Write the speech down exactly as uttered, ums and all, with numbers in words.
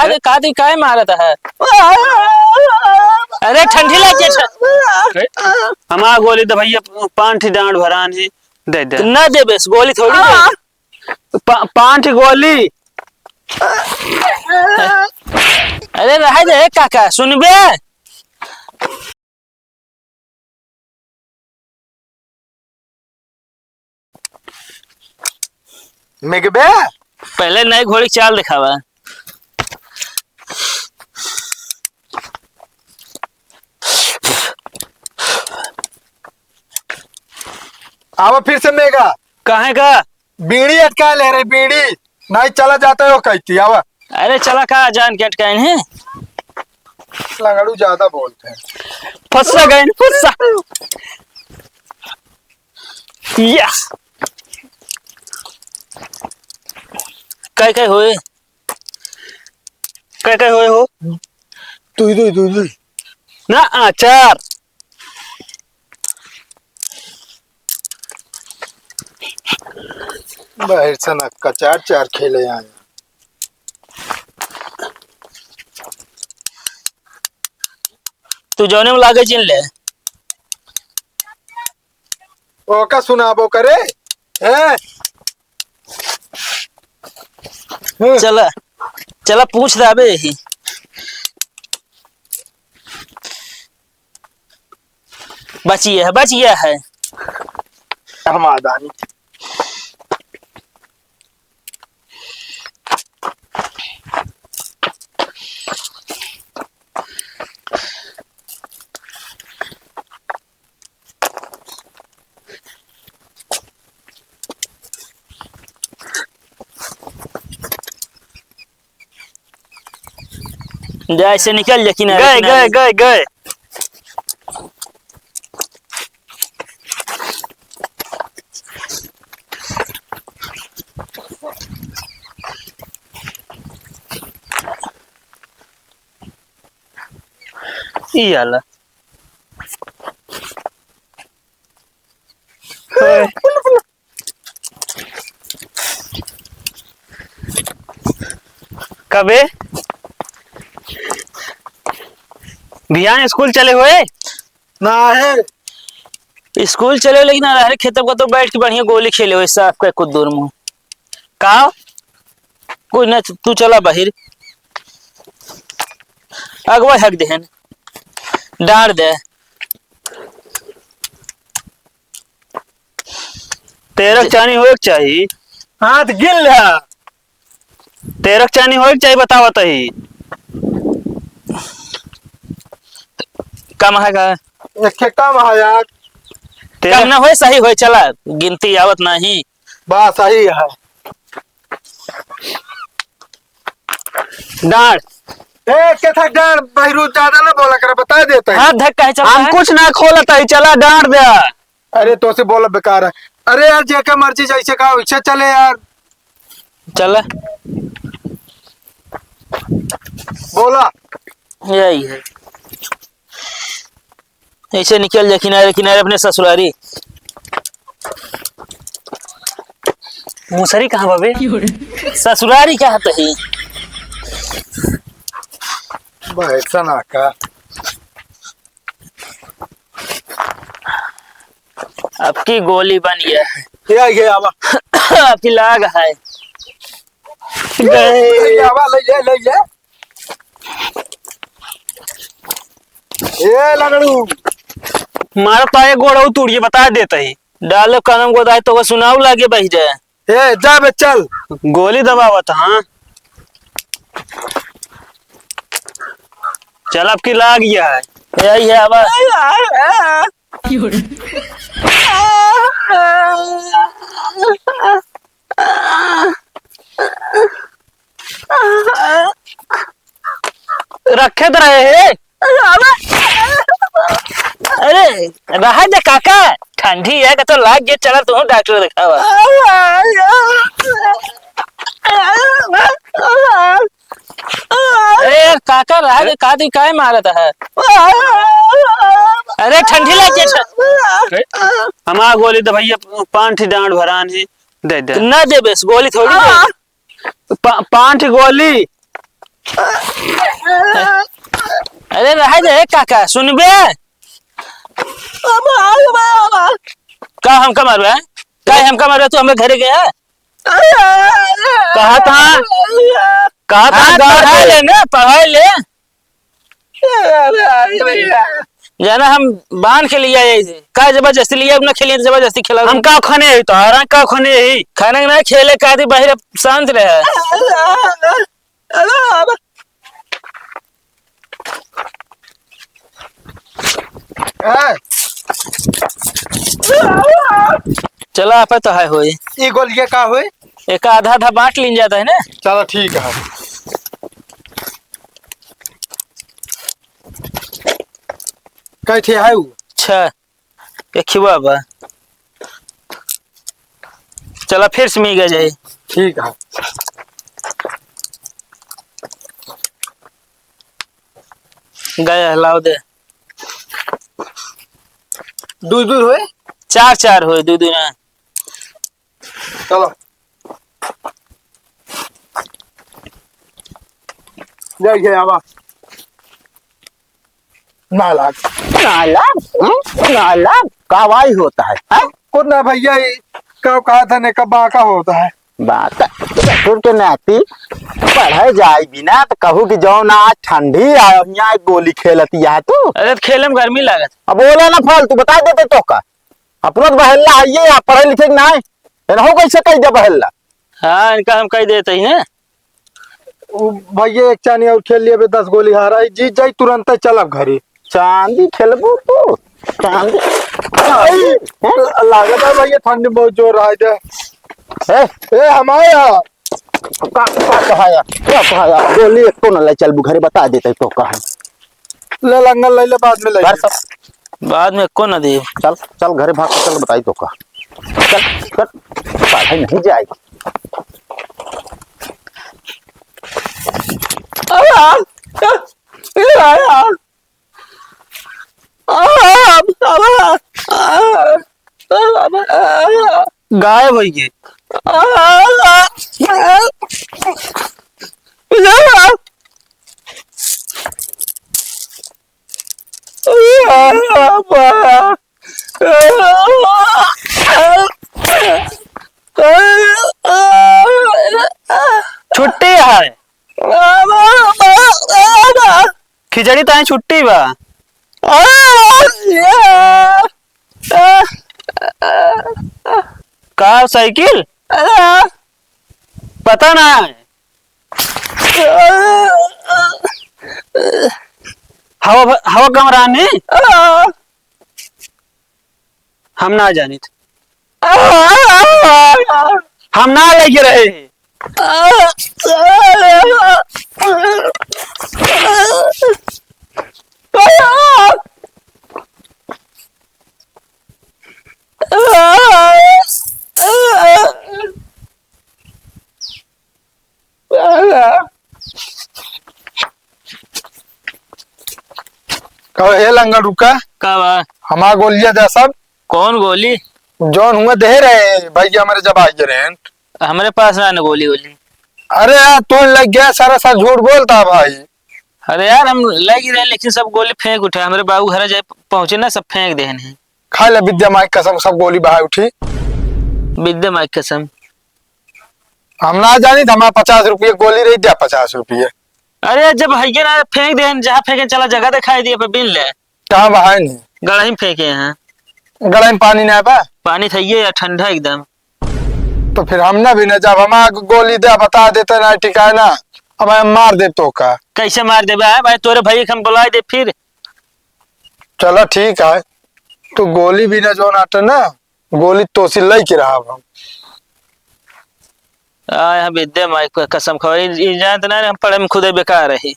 अरे, का दी, काहे मारत है? अरे, ठंडी लाग गया, ठं- अरे, हमार गोली तो भैया पाँच ठी डांड भरान है, दे दे। ना देबे, गोली थोड़ी दे। पा-, पाँच ठी गोली। अरे, रहे दे, काका, सुनबे? मिगबे? पहले नए घोड़ी के चाल दिखावा। आवा फिर से मेगा। काहे का? बीड़ी अटका ले रे, बीड़ी। नहीं चला जाता हो कहती, आवा। अरे चला का जान के अटकाइन है? लंगड़ू ज्यादा बोलते हैं। फंसा गए, फंसा। या। काय काय होए? काय काय होए हो? दुई, दुई, दुई, दुई। ना, आ, चार। बाहर से ना कचार चार खेले आए। तू जौने में लागे चिन ले। ओका सुनाबो करे। हैं? हम्म। चला, चला पूछ दाबे यही। बचिया है, बचिया है। हम आदानी। जा, ऐसे निकल जा किनारे, गए, किनारे। गए, गए, गए। ई आला। कबे? बिहान स्कूल चले हुए? ना है। स्कूल चले, लेकिन अरहर खेतब का तो बैठ के बढ़िया गोली खेले हुए, साफ कर कुछ दूर मुँह। का? कोई ना, तू चला बाहिर। अगवा हक देहन। डांड़ दे। तेरह ज- चानी होए के चाही। हाथ गिन ले। तेरह चानी होए के चाही, बतावत ही। कम है का? एक ठे कम है यार। तेरह कम ना होए, सही होए, चला, गिनती आवत नाही। बा, सही है। डांड़। ए, के था डांड़, बहिरू, ज्यादा ना बोला करे, बता देता है। हाथ धक्का है, चलता हम है। कुछ ना खोलत है, चला डांड़ दे। अरे, तो से बोला बेकार है। अरे यार, जेका मर्जी जैसे कहा वैसे चले यार। चला। बोला। यही है। ऐसे निकल जा किनारे किनारे अपने ससुरारी। मुसरी कहाँ बाबे? ससुरारी कहाँ तही? भाई सना का। आपकी गोली बन गया है। ये आ गया आवा। आपकी लाग है। गए। ले आवा, ले, ले, ले, ले। ए लंगड़ू। मारा तो ये गोड़ऊ तोड़िए बता देता ही। डालो कदम को दाई तो वो सुनाऊ लागे बहिरे। ए जा बे चल। गोली दबावत हाँ। चल अब की लाग गया है। ए आई है अब। रखे तो रहे हे। अरे, रहा दे काका, ठंडी है, तो लाग गया, चला तू डॉक्टर दिखावा। अरे यार, काका, रहा दे, का दी, काहे मारत है? अरे, ठंडी लाग गया, ठं- हमार गोली तो भैया पाँच ठी डांड भरान है, दे दे। ना देबे, गोली थोड़ी दे। पा-, पाँच गोली। अरे रहे दे काका, सुनबे? का हमका मारबे? का हमका मारबे? तू हमरे घरे गया? कहा था? कहा था? हाँ, पढ़ाई ले ना, पढ़ाई ले। जाना हम बांध के लिए आए थे। का जबरदस्ती लिए, अपना खेलिए तो जबरदस्ती खेला। हम का खाने ही तो, आ रहा का खाने ही? खाने ना खेले, का दी बाहर शांत रहे। ए। चला, आप तो है होई। ई गोलिया का होई? एक आधा आधा बांट लीन जाता है ना। चलो ठीक है। कै ठे है उ? छह। एक ही बा। चला फिर से मिल जाए। ठीक है। गया, लाओ दे। दू दू होए? चार चार होए, दू दू ना। चलो। जय जय आवा। नालायक। नालायक? हम्म? नालायक? का वाई होता है, हैं? कुछ ना भैया, ये का कहा था ने, का बाका होता है। बाका, ससुर के नाती पढ़े जाई बिना तो कहू कि जौन आज ठंडी आ, यहाँ एक गोली खेलत या तू। अरे तो खेले में गर्मी लागत। अब बोला ना फालतू, बता देते तो का। अपनो तो बहल्ला है ये, आप पढ़े लिखे के ना है। एनहु कैसे कह दे बहल्ला? हाँ, इनका हम कह देते ही ना। उ भैया एक चानी और खेल लिए बे, दस गोली हारा है, जीत जाई तुरंत चलब घरे। चांदी खेलबू तू? चांदी? आई, लागत है भैया ठंडी बहुत जोर आ दे। ए? ए, हमारे यहाँ। का, का कहा यार? का कहा यार? गोली एको न ले चलबू घरे, बता देते तो कहा। ले लंगल ले ले, बाद में ले घर ले। सब बाद में एको न दे। चल, चल घरे भाग के चल, बताई तो का। चल, चल, पढ़ाई नहीं जाए। गायब होइ गए। छुट्टी है। खिचड़ी ताई छुट्टी बा। का साइकिल? पता ना है। हवा भ-, हवा गम रहा नहीं? हम ना जानित। हम ना लेके रहे। कहो, ए लंगड़, रुका। का बा? हमार गोलियां दे सब। कौन गोली? जौन हुआ दे रहे भैया हमरे जब आए रहे। हमरे पास ना, ना गोली वोली। अरे यार, तू लग गया, सारा साथ झूठ बोलता भाई। अरे यार, हम लग ही रहे, लेकिन सब गोली फेंक उठे। हमरे बाबू घर जाए पहुंचे ना, सब फेंक देहन है। खा ले विद्या माई कसम, सब गोली बहा उठी। विद्या माई कसम। हम ना जानी, हमारा पचास रुपये गोली रही, दिया पचास रुपये। अरे जब हइये ना, फेंक देहन, जहाँ फेंके चला, जगह दिखाई दिए पे बिन ले। कहाँ बहाए नहीं? गड़ही में फेंके हैं। गड़ही में पानी ना बा? पानी था ये यार, ठंडा एकदम। तो फिर हम ना भी ना, जब हमारा गोली दे बता देते ना ठिकाना, अब हम मार दे तो का। कैसे मार देबे? आए भाई, तोरे भाई के हम बुलाए दे फिर। चलो ठीक है, तू गोली भी ना जो नाटे ना, गोली तोसी लई के रहब हम। आ, यहाँ विद्या माई क-, कसम खावा, ई, ई जानत ना हम पढ़े में खुदे बेकार रही।